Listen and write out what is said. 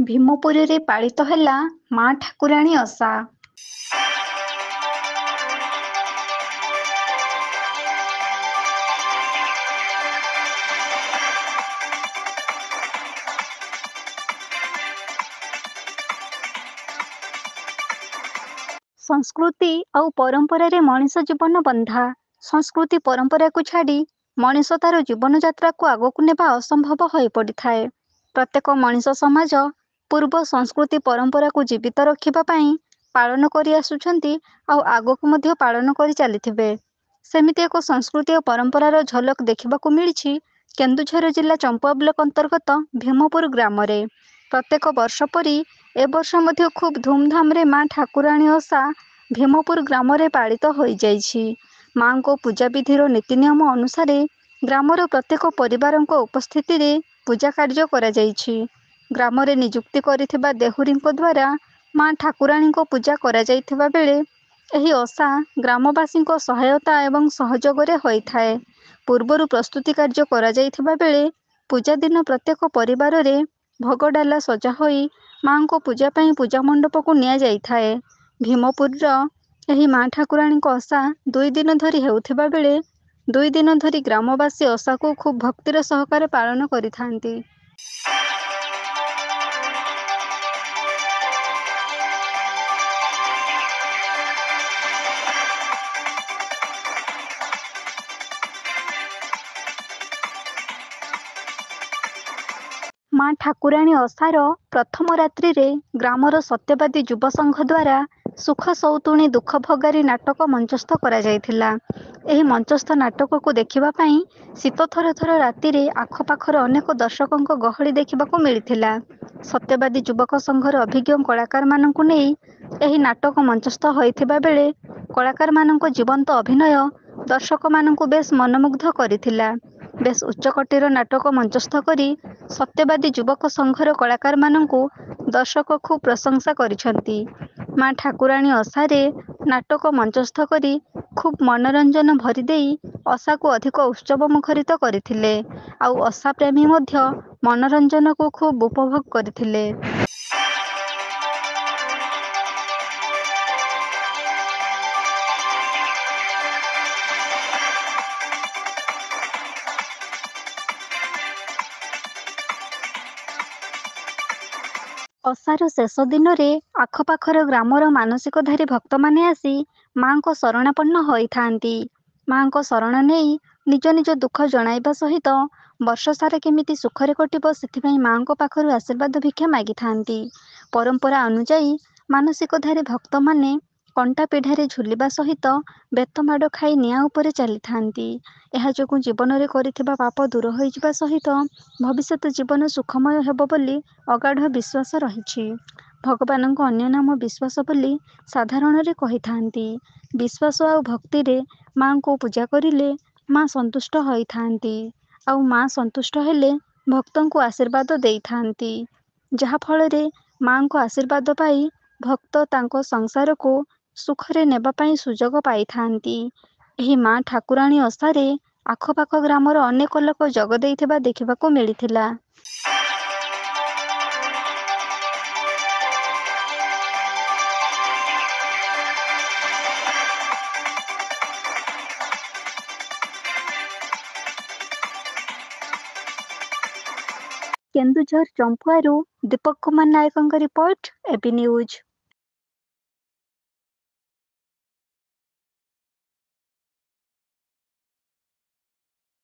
ଭୀମପୁରରେ ପାଳିତ ହେଲା ମା ଠାକୁରାଣୀ ଓଷା। ସଂସ୍କୃତି ଆଉ ପରମ୍ପରାରେ ମଣିଷ ଜୀବନ ବନ୍ଧା। ସଂସ୍କୃତି ପରମ୍ପରାକୁ ଛାଡ଼ି ମଣିଷ ତାର ଜୀବନଯାତ୍ରାକୁ ଆଗକୁ ନେବା ଅସମ୍ଭବ ହୋଇପଡ଼ିଥାଏ। ପ୍ରତ୍ୟେକ ମଣିଷ ସମାଜ ପୂର୍ବ ସଂସ୍କୃତି ପରମ୍ପରାକୁ ଜୀବିତ ରଖିବା ପାଇଁ ପାଳନ କରି ଆସୁଛନ୍ତି, ଆଉ ଆଗକୁ ମଧ୍ୟ ପାଳନ କରି ଚାଲିଥିବେ। ସେମିତି ଏକ ସଂସ୍କୃତି ଓ ପରମ୍ପରାର ଝଲକ ଦେଖିବାକୁ ମିଳିଛି କେନ୍ଦୁଝର ଜିଲ୍ଲା ଚମ୍ପୁଆ ବ୍ଲକ ଅନ୍ତର୍ଗତ ଭୀମପୁର ଗ୍ରାମରେ। ପ୍ରତ୍ୟେକ ବର୍ଷ ପରି ଏ ବର୍ଷ ମଧ୍ୟ ଖୁବ୍ ଧୁମଧାମରେ ମା ଠାକୁରାଣୀ ଓଷା ଭୀମପୁର ଗ୍ରାମରେ ପାଳିତ ହୋଇଯାଇଛି। ମାଙ୍କ ପୂଜାବିଧିର ନୀତି ନିୟମ ଅନୁସାରେ ଗ୍ରାମର ପ୍ରତ୍ୟେକ ପରିବାରଙ୍କ ଉପସ୍ଥିତିରେ ପୂଜା କାର୍ଯ୍ୟ କରାଯାଇଛି। ଗ୍ରାମରେ ନିଯୁକ୍ତି କରିଥିବା ଦେହୁରୀଙ୍କ ଦ୍ୱାରା ମା ଠାକୁରାଣୀଙ୍କ ପୂଜା କରାଯାଇଥିବା ବେଳେ ଏହି ଓଷା ଗ୍ରାମବାସୀଙ୍କ ସହାୟତା ଏବଂ ସହଯୋଗରେ ହୋଇଥାଏ। ପୂର୍ବରୁ ପ୍ରସ୍ତୁତି କାର୍ଯ୍ୟ କରାଯାଇଥିବା ବେଳେ ପୂଜା ଦିନ ପ୍ରତ୍ୟେକ ପରିବାରରେ ଭୋଗ ଡାଲା ସଜା ହୋଇ ମାଙ୍କ ପୂଜା ପାଇଁ ପୂଜା ମଣ୍ଡପକୁ ନିଆଯାଇଥାଏ। ଭୀମପୁରର ଏହି ମା ଠାକୁରାଣୀଙ୍କ ଓଷା 2 ଦିନ ଧରି ହେଉଥିବା ବେଳେ 2 ଦିନ ଧରି ଗ୍ରାମବାସୀ ଓଷାକୁ ଖୁବ୍ ଭକ୍ତିର ସହକାରେ ପାଳନ କରିଥାନ୍ତି। ମା ଠାକୁରାଣୀ ଓଷାର ପ୍ରଥମ ରାତ୍ରିରେ ଗ୍ରାମର ସତ୍ୟବାଦୀ ଯୁବ ସଂଘ ଦ୍ୱାରା ସୁଖ ସଉତୁଣୀ ଦୁଃଖ ଭଗାରୀ ନାଟକ ମଞ୍ଚସ୍ଥ କରାଯାଇଥିଲା। ଏହି ମଞ୍ଚସ୍ଥ ନାଟକକୁ ଦେଖିବା ପାଇଁ ଶୀତ ଥରଥର ରାତିରେ ଆଖପାଖର ଅନେକ ଦର୍ଶକଙ୍କ ଗହଳି ଦେଖିବାକୁ ମିଳିଥିଲା। ସତ୍ୟବାଦୀ ଯୁବକ ସଂଘର ଅଭିଜ୍ଞ କଳାକାରମାନଙ୍କୁ ନେଇ ଏହି ନାଟକ ମଞ୍ଚସ୍ଥ ହୋଇଥିବା ବେଳେ କଳାକାରମାନଙ୍କ ଜୀବନ୍ତ ଅଭିନୟ ଦର୍ଶକମାନଙ୍କୁ ବେଶ୍ ମନମୁଗ୍ଧ କରିଥିଲା। ବେଶ୍ ଉଚ୍ଚକୋଟୀର ନାଟକ ମଞ୍ଚସ୍ଥ କରି ସତ୍ୟବାଦୀ ଯୁବକ ସଂଘର କଳାକାରମାନଙ୍କୁ ଦର୍ଶକ ଖୁବ୍ ପ୍ରଶଂସା କରିଛନ୍ତି। ମା ଠାକୁରାଣୀ ଓଷାରେ ନାଟକ ମଞ୍ଚସ୍ଥ କରି ଖୁବ୍ ମନୋରଞ୍ଜନ ଭରିଦେଇ ଓଷାକୁ ଅଧିକ ଉତ୍ସବ ମୁଖରିତ କରିଥିଲେ, ଆଉ ଓଷା ପ୍ରେମୀ ମଧ୍ୟ ମନୋରଞ୍ଜନକୁ ଖୁବ୍ ଉପଭୋଗ କରିଥିଲେ। ଓଷାର ଶେଷ ଦିନରେ ଆଖପାଖର ଗ୍ରାମର ମାନସିକଧାରୀ ଭକ୍ତମାନେ ଆସି ମାଙ୍କ ଶରଣାପନ୍ନ ହୋଇଥାନ୍ତି। ମାଙ୍କ ଶରଣ ନେଇ ନିଜ ନିଜ ଦୁଃଖ ଜଣାଇବା ସହିତ ବର୍ଷସାରା କେମିତି ସୁଖରେ କଟିବ ସେଥିପାଇଁ ମାଙ୍କ ପାଖରୁ ଆଶୀର୍ବାଦ ଭିକ୍ଷା ମାଗିଥାନ୍ତି। ପରମ୍ପରା ଅନୁଯାୟୀ ମାନସିକଧାରୀ ଭକ୍ତମାନେ କଣ୍ଟା ପିଢ଼ାରେ ଝୁଲିବା ସହିତ ବେତ ମାଡ଼ ଖାଇ ନିଆଁ ଉପରେ ଚାଲିଥାନ୍ତି। ଏହା ଯୋଗୁଁ ଜୀବନରେ କରିଥିବା ପାପ ଦୂର ହୋଇଯିବା ସହିତ ଭବିଷ୍ୟତ ଜୀବନ ସୁଖମୟ ହେବ ବୋଲି ଅଗାଢ଼ ବିଶ୍ୱାସ ରହିଛି। ଭଗବାନଙ୍କ ଅନ୍ୟ ନାମ ବିଶ୍ୱାସ ବୋଲି ସାଧାରଣରେ କହିଥାନ୍ତି। ବିଶ୍ୱାସ ଆଉ ଭକ୍ତିରେ ମାଙ୍କୁ ପୂଜା କରିଲେ ମା ସନ୍ତୁଷ୍ଟ ହୋଇଥାନ୍ତି, ଆଉ ମା ସନ୍ତୁଷ୍ଟ ହେଲେ ଭକ୍ତଙ୍କୁ ଆଶୀର୍ବାଦ ଦେଇଥାନ୍ତି, ଯାହାଫଳରେ ମାଙ୍କ ଆଶୀର୍ବାଦ ପାଇ ଭକ୍ତ ତାଙ୍କ ସଂସାରକୁ ସୁଖରେ ନେବା ପାଇଁ ସୁଯୋଗ ପାଇଥାନ୍ତି। ଏହି ମା ଠାକୁରାଣୀ ଓଷାରେ ଆଖପାଖ ଗ୍ରାମର ଅନେକ ଲୋକ ଯୋଗ ଦେଇଥିବା ଦେଖିବାକୁ ମିଳିଥିଲା। କେନ୍ଦୁଝର ଚମ୍ପୁଆରୁ ଦୀପକ କୁମାର ନାୟକଙ୍କ ରିପୋର୍ଟ, এবି ନ୍ୟୁଜ୍।